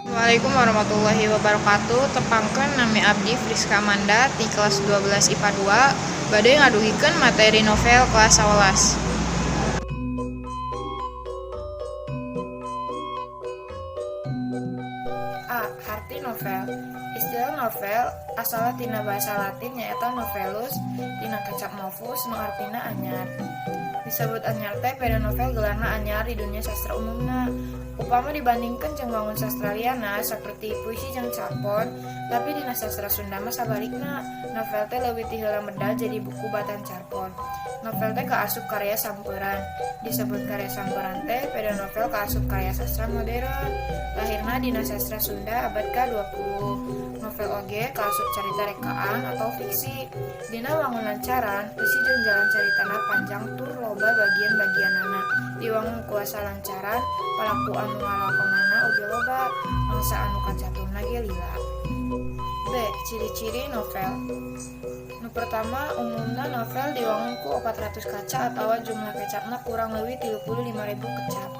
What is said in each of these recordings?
Assalamualaikum warahmatullahi wabarakatuh. Tepangkeun, nami abdi Friska Amanda ti kelas 12 IPA 2, bade ngadugikeun materi novel kelas 11. A. Harti novel. Istilah novel asalna tina bahasa Latin, nyaeta novellus, tina kecap novus nu artina anyar. Disebut anyar teh pada novel gelarna anyar di dunia sastra umumna upama dibandingkan jeung wangun sastra liana seperti puisi jeung carpon. Tapi dina sastra Sunda mah sabalikna, novel teh leuwih ti heula medal jadi buku batan carpon. Novel teh kaasup karya samperan. Disebut karya samperan teh pada novel kaasup karya sastra modern, lahirna dina sastra Sunda abad ke-20. Novel oge kaasup carita rekaan atau fiksi. Dina wangun lancaran, eusi jeung jalan caritana panjang tur loba bagian-bagianana. Diwangun kuasa lancaran, palaku anu ngalakonana oge loba, mangsa anu kacaturna ge lila. B. Ciri-ciri novel. Nu pertama, umumna novel diwangun ku 400 kaca atawa jumlah kecapna kurang leuwih 35.000 kecap.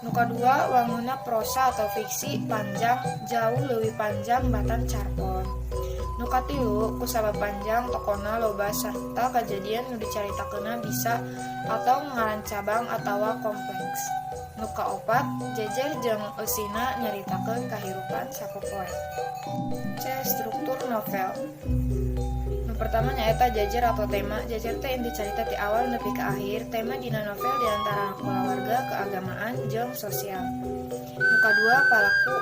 Nu kadua, wangunna prosa atau fiksi, panjang, jauh leuwih panjang batan carpon. Nu katilu, kusabab panjang, tokohna loba sarta kajadian nu dicaritakeunna bisa atau ngarancabang atawa kompleks. Nu kaopat, jejer jeung eusina nyaritakeun kahirupan sapopoe. C. Struktur novel. Nu pertama nyaeta jejer atau tema. Jejer teh inti carita ti awal nepi ka akhir. Tema dina novel diantara kulawarga, keagamaan, jeung sosial. Nu kadua, palaku,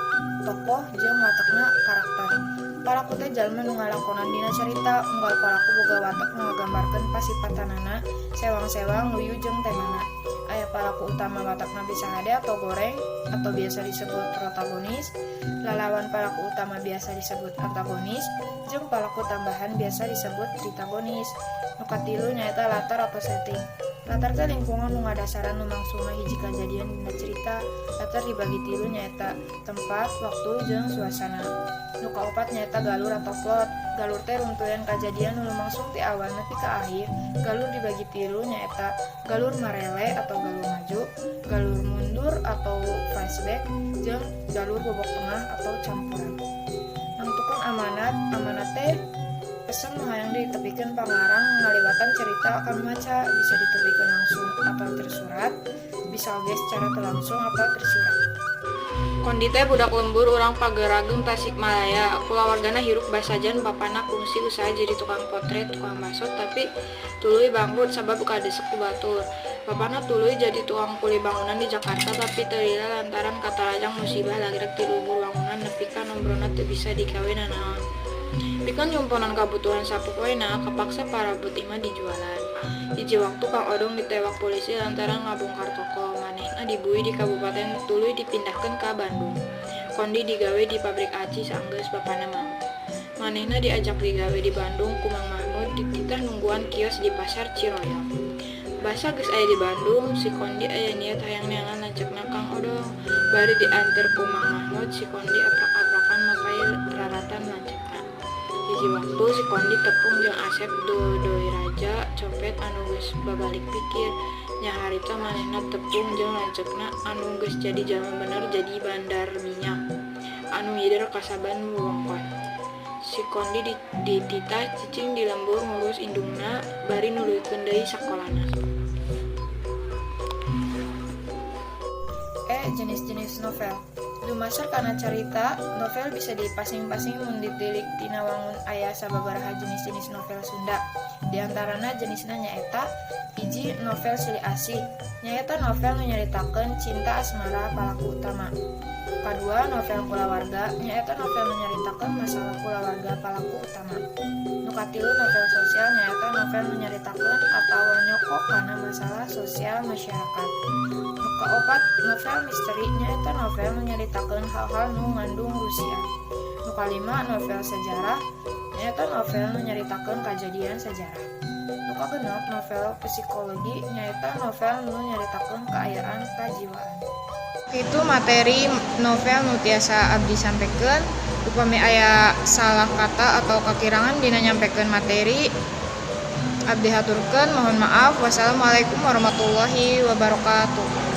tokoh jeung watekna, karakter. Palaku teh jalma nu ngalakonan dina carita. Unggal palaku boga watek nu ngagambarkeun pasipatanana, sewang-sewang, luyu jeung temana. Aya palaku utama, watakna bisa hade atau goreng atau biasa disebut protagonis, lalawan palaku utama biasa disebut antagonis, jeung palaku tambahan biasa disebut tritagonis. Nu katilu nyaeta latar atau setting. Latar teh lingkungan nu ngadasaran lumangsungna hiji kajadian dina cerita. Latar dibagi tilu, nyaeta tempat, waktu, jeung suasana. Nu kaopat nyaeta galur atau plot. Galur teh runtuyan kajadian nu lumangsung ti awal nepi ka akhir. Galur dibagi tilu, nyaeta galur marele atau galur maju, galur mundur atau flashback, jeung galur bobok tengah atau campuran. Nangtukeun amanat. Amanat teh pesan nu hayang ditepikeun pangarang ngaliwatan cerita ka nu maca, bisa ditepikeun langsung atau tersurat, bisa oge secara teu langsung atau tersirat. Kondi teh budak lembur urang Pagerageung, Tasikmalaya. Kulawargana hirup basajan. Bapana kungsi usaha jadi tukang potret, tukang baso, tapi tuluy bangkrut sabab kadesek ku batur. Bapana tuluy jadi tukang kuli bangunan di Jakarta, tapi teu lila lantaran katarajang musibah lagrag ti luhur wangunan nepi ka nombrona teu bisa digawe nanaon. Pikeun nyumponan kabutuhan sapopoena, kapaksa parabot imah dijualan. Hiji waktu Kang Odong ditewak polisi lantaran ngabongkar toko. Manehna dibui di kabupaten, tuluy dipindahkeun ka Bandung. Kondi digawe di pabrik aci saenggeus bapana maot. Manehna diajak digawe di Bandung ku Mang Mahmud, dititah nungguan kios di Pasar Ciroyom. Basa geus aya di Bandung, si Kondi aya niat hayang neangan lanceukna, Kang Odong. Bari dianter ku Mang Mahmud, si Kondi aprak-aprakan mapay raratan lanceukna. Hiji waktu si Kondi tepung jeung Asep Dodoyraja, copet anu geus babalik pikir. Nya harita manehna tepung jeung lanceukna anu geus jadi jalma bener, jadi bandar minyak anu ngider kasaban wewengkon. Si Kondi dititah cicing di lembur ngurus indungna bari nuluykeun deui sakolana. E. Jenis-jenis novel. Dumasar kana carita, novel bisa dipasing-pasing mun ditilik tina wangun. Aya sababaraha jenis-jenis novel Sunda. Di antarana jenisna nyaeta: 1. Novel silih asih, nyaeta novel nu nyaritakeun cinta asmara palaku utama. Kadua, novel kulawarga, nyaeta novel nu nyaritakeun masalah kulawarga palaku utama. Nu katilu, novel sosial, nyaeta novel nu nyaritakeun atawa nyokok kana masalah sosial masyarakat. Nu kaopat, novel misteri, nyaeta novel nu nyaritakeun hal-hal nu ngandung rusia. Nu kalima, novel sejarah, nyaeta novel nu nyaritakeun kajadian sejarah. Nu kagenep, novel psikologi, nyaeta novel nu nyaritakeun kaayaan kajiwaan. Itu materi novel nu tiasa abdi sampaikan. Upami aya salah kata atau kakirangan dina nyampekeun materi, abdi haturkeun mohon maaf. Wassalamualaikum warahmatullahi wabarakatuh.